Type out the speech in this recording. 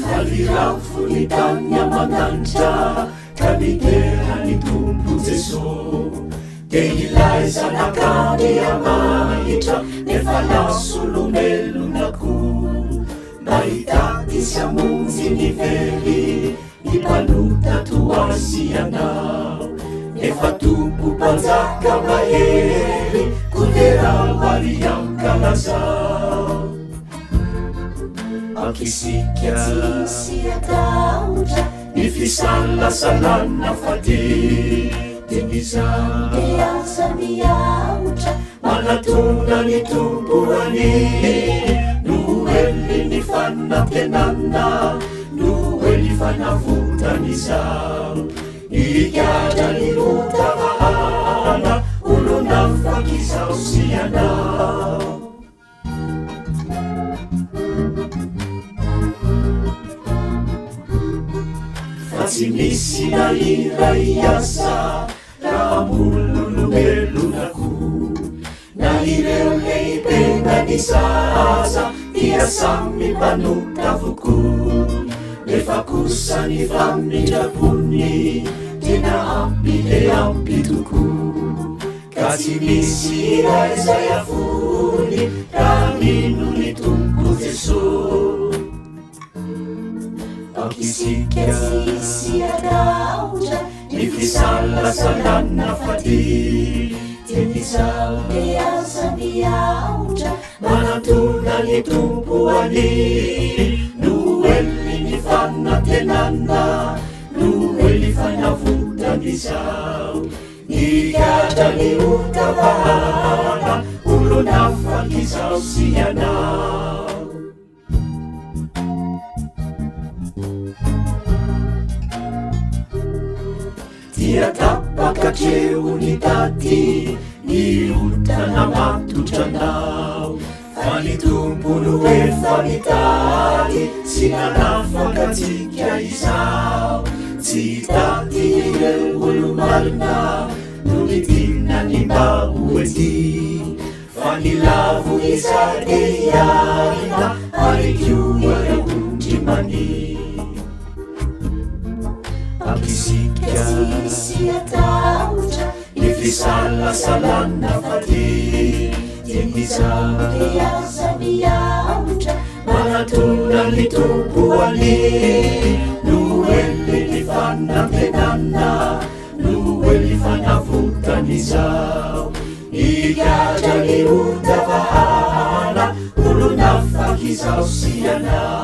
Faly ravo ny tany aman-danitra ka midera ny Tompo Jeso. Dia ilay Zanak'Andriamanitra nefa lasa olombelona koa. Mba hitady sy hamonjy ny very, ny mpanota toa ahy sy ianao. Nefa Tompo Mpanjaka mahery, koa derao ary ankalazao. Aoka isika tsy hisy hatahotra, ny fisalasalana faty dia ny izany dia aza miahotra. Manatona ny Tompo anie, Noely ny fanantenana, Noely fanavotana izao. Higadra ny ota vahana, olona afaka izaho sy ianao. Fa tsy misy na iray asa raha mbola olombelona koa. Na ireo lehibe na ny zaza dia samy mpanota avokoa. Nefa kosa ny famindram-pony tena ampy dia ampy tokoa. Ka tsy misy iray izay afoiny raha mino ny Tompo Jeso. Aoka isika tsy hisy hatahotra, ny fisalasalana faty dia ny izao dia aza miahotra. Manantona ny Tompo anie, Noely ny fanantenana, Noely fanavotana izao. Nigadra ny ota vahana, olona afaka izaho sy ianao. Dia tapaka hatreo ny taty, ny ota namatotra anao. Fa ny Tompo no efa nitady sy nanafaka antsika izao. Tsy hitady ireo olo-marina no nidina ny mba ho ety. Fa ny lavo izay te hiarina ary koa ireo ondry mania. Aoka isika tsy hisy hatahotra, ny fisalasalana faty dia ny izao. Dia aza miahotra. Manatona ny Tompo anie, Noely ny fanantenana, Noely fanavotana izao. Higadra ny ota vahana, olona afaka izaho sy ianao.